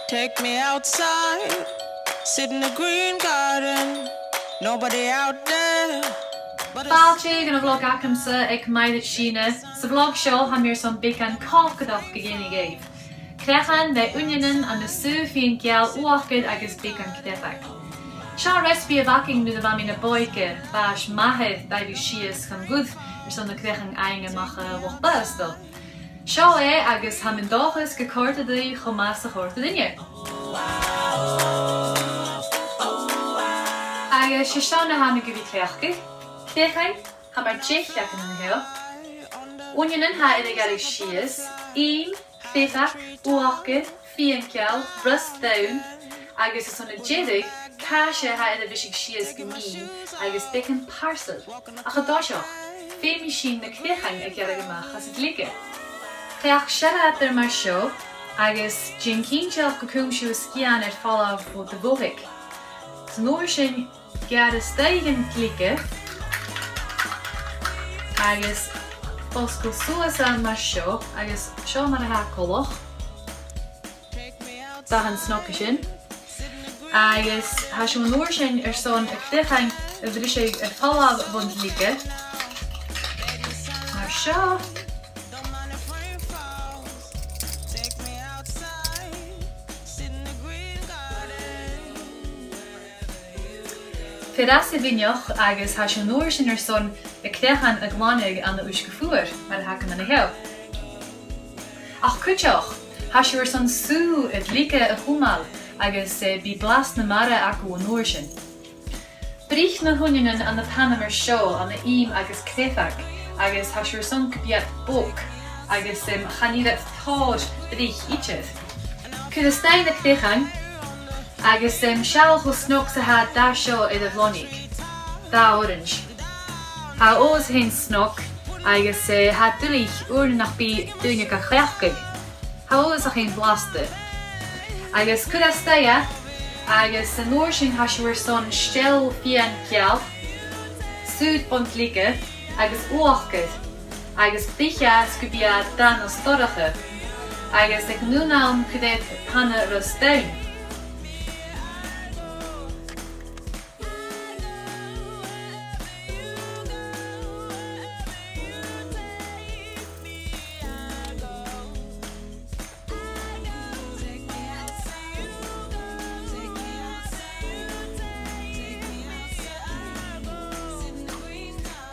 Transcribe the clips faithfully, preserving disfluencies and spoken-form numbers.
Take me outside, sit in the green garden, nobody out there but us. Fàilte gun a' vlog agamsa aig Mairead Sìne. Sa vlog seo, tha mi airson beagan còcaireachd a dhèanamh dhuibh. Creachain le uinneanan ann an sùgh fìon geal, uachdar agus beagan creathaig. Seo recipe a bh' againn nuair a bha mi na b' òige, b' àbhaist m' athair a dhol sìos chun a' bhùth airson na creachain fhaighinn a-mach à Loch Baghasdail. Seo e agus tha mi an dòchas gun còrd e ribh cho math 's a chòrd e rinne. Agus 's e seo na tha mi gu bhith a' cleachdadh. Creachain, tha mar deich againn an seo. Uinneanan tha air a ghearradh sìos, ìm, creathaig, uachdar, fìon geal, ros donn, agus airson an deireadh, càise a tha air a bhiseadh sìos gu mìn agus beagan parsail. Ach an toiseach, feumaidh sinn na creachain a ghearradh a-mach às an t-slige. Creach searbh eadar mar seo, agus dèan cinnteach gun cùm sibh an sgian air falbh bho do bhothaig. San uair sin, gearr a-staigh an t-slige agus fosgail suas e mar seo, agus seo mar a tha e coltach. Dathan snog a tha sin. Agus tha sibh an uair sin airson na creachain a bhriseadh air falbh bhon t-slige. Mar seo. Fear às a' mhionach agus tha sibh an uair sin airson na creachain a ghlanadh ann an uisge fuar, mar a th' againn an seo. Ach cuideachd, tha sibh airson sùgh an t-slige a chumail agus, eh, bidh blas na mara agaibh an uair sin. Bruich na h-uinneanan ann am pana mar seo, ann an ìm agus creathaig, agus tha sibh airson gum bi iad bog, agus, em, chan eil iad tòrr bruich idir. Cuir a-staigh na creachain, agus, em, seall cho snog 's a tha an dath seo air a' bhlonag. Dath orains. Tha e fhathast fhèin snog, agus, eh, tha e duilich uaireannan nach bi daoine ga chleachdadh. Tha e fhathast fhèin blasta. Agus cuir a-staigh e, agus an uair sin tha sibh airson steall fìon geal, sùgh bhon t-slige, agus uachdar, agus bruich e 's gum bi e dàna 's dorcha, agus aig an aon àm cuir air pana ros donn.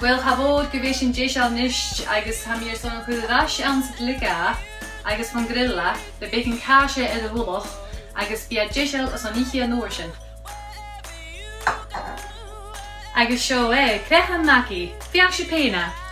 Uill, tha mi an dòchas gu bheil sinn deiseil a-nis agus tha mi airson a chur air ais anns an t-slige agus mun grille e le beagan càise air a mhullach agus bidh e deiseil airson ithe an uair sin. Agus seo e, creachain Maggie. Feuch sibh fhèin e.